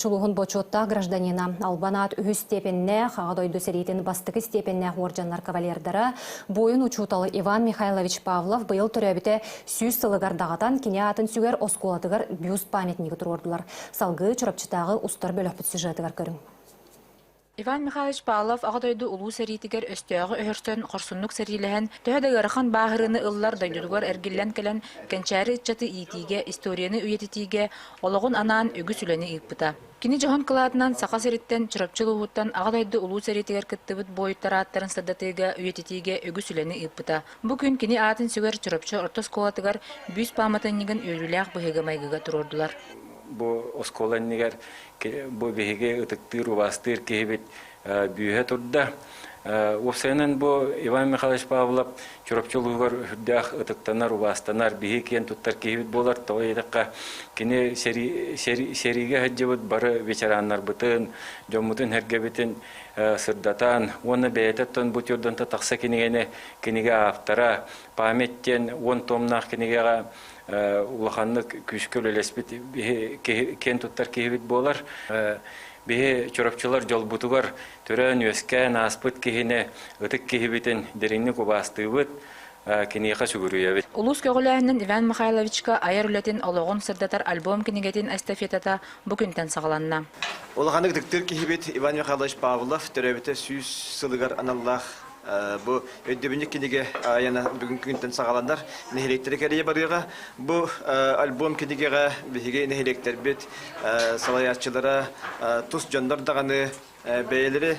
Чулуһун бочуоттаах гражданина, албан аат үһүс степеннээх, Аҕа дойду сэриитин бастакы степеннээх уордьаннар кавалердара, буойун учуутал Иван Михайлович Павлов быйыл төрөөбүтэ 100 сылыгар даҕатан кини аатын сүгэр оскуолатыгар бюст памятнигы туруордулар. Салгыы Чурапчытааҕы устар бөлөхпүт сюжетыгар көрүҥ. Иван Михайлович Павлов Аҕа дойду Улуу сэриитигэр өстөөҕү өһөрсөн, хорсуннук сэриилэһэн, төһө да ыарахан бааһырыыны ыллар дойдутугар эргиллэн кэлэн, кэнчээри ыччаты иитиигэ, историяны үйэтитиигэ олоҕун анаан үгүс үлэни ыыппыта. Кини дьоһун кылаатынан Саха сириттэн, Чурапчы улууһуттан Аҕа дойду Улуу сэриитигэр кыттыбыт буойуттар ааттарын сырдатыыга, үйэтитиигэ үгүс үлэни ыыппыта. Бу күн кини аатын сүгэр Чурапчы орто оскуолатыгар бүүс пааматынньыгын үөрүүлээх быһыыга-майгыга туруордулар. Бу оскуола иннигэр бу биһиги ытыктыыр, убаастыыр киһибит бүүһэ турда. Уопсайынан бу Иван Михайлович Павлов Чурапчы улууһугар үрдээх ытыктанар, убаастанар, биһи киэн туттар киһибит буолар. Тоҕо диэтэххэ, кини сэриигэ сылдьыбыт бары ветераннарбытын, дьоммутун-сэргэбитин сырдатан уонна бэйэтэ оттон бу тюрдонта тахса кинигэни кинигэ автора «Память» диэн уон томнаах кинигэҕэ улаханнык күүскэ үлэлэспит киэн туттар киһибит буолар. Биһи чурапчылар дьолбутугар төрөөн-үөскээн ааспыт киһини, ытык киһибитин дириҥник убаастыыбыт, киниэхэ сүгүрүйэбит. Улуус көҕүлээһинин Иван Михайловичка айар үлэтин олоҕун сырдатар альбом кинигэтин эстафетата бу күнтэн саҕаланна. Улаханнык ытыктыыр киһибит Иван Михайлович Павлов төрөөбүтэ 100 сылыгар аналлаах бу өйдөбүнньүк кинигэ айана бүгүн күнтэн саҕаланар, нэһилиэктэри кэрийэ барыаҕа. Бу альбом кинигэҕэ биһиги нэһилиэктэрбит салайааччылара, тус дьоннор даҕаны бэйэлэри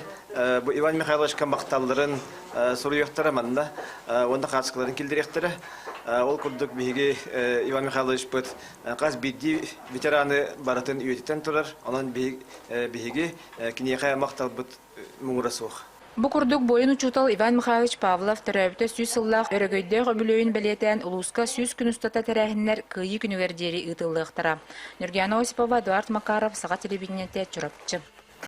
бу Иван Михайловичка махталларын суруйуохтара манна уонна хаачыскаларын киллэриэхтэрэ. Ол курдук биһиги Иван Михайловичпыт хас биирдии ветераны барытын үйэтитэн турар. Онон биһиги киниэхэ махталбыт муҥура суох. Бу курдук буойун учуутал Иван Михайлович Павлов төрөөбүтэ 100 сыллаах өрөгөйдөөх үбүлүөйүн бэлиэтээн улууска 100 күн устата тэрээһиннэр Кыайыы күнүгэр диэри ыытыллыахтара. Нюргиана Осипова, Эдуард Макаров, Саха телевидениетэ, Чурапчы.